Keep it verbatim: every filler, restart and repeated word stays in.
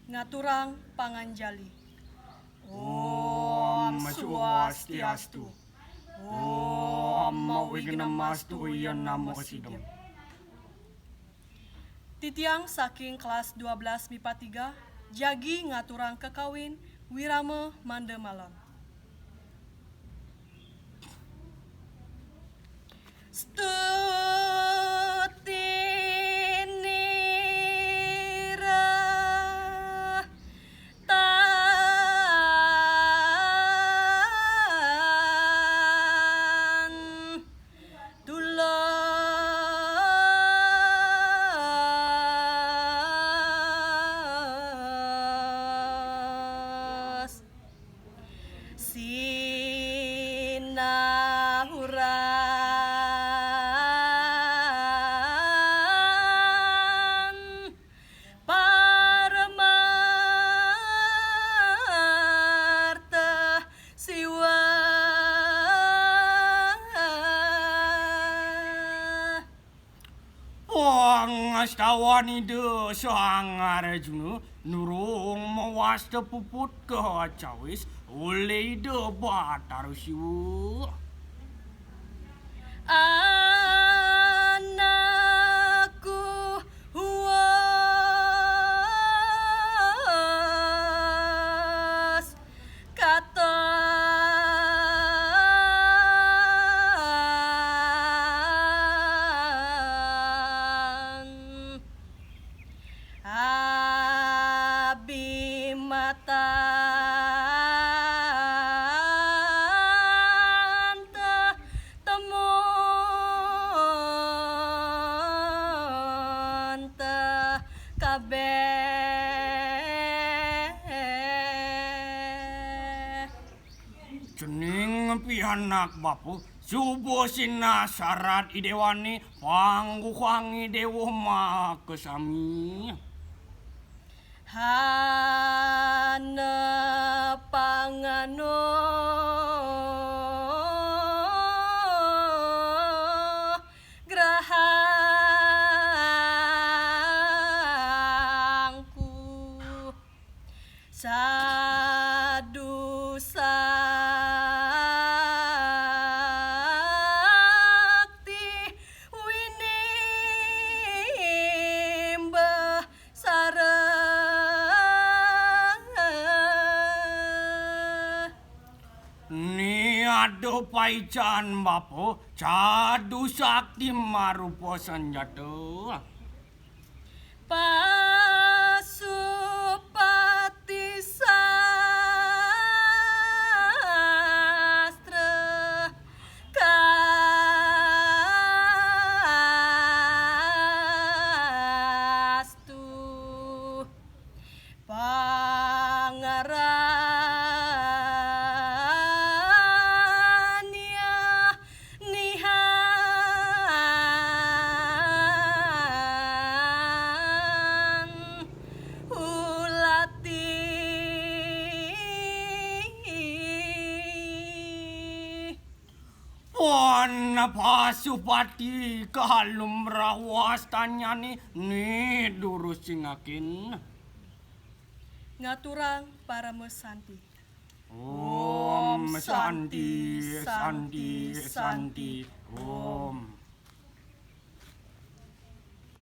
Ngaturang panganjali. Om Swastiastu. Om Awighnamastu Yanamo Sidam. Titiang saking kelas dua belas MIPA tiga, jagi ngaturang kakawin wirama manda malam. Stuti niratan tulas sinahuran paramarta siwa. Pangastawan Ida Sang Arjuna nurung mawasta puput kacawis olih Ida Batara Siwa. Anakku huwas katan abimatanta temonta kabeh. Cening pianak bapa, suba sinah sarat idéwané pangguhang Idéwa makasami. Hana pangano grahangku. Sadu sakti winimbah sareng. Ni ada paican bapa, cadu sakti marupa sanjata. Pasupati sastra kastu. Pangaraniah nihan ulati. Puan Pasupati kalumrah wastanyané ni durus cingakin. Ngaturang parama santi. Om Santi, Santi, Santi, Om.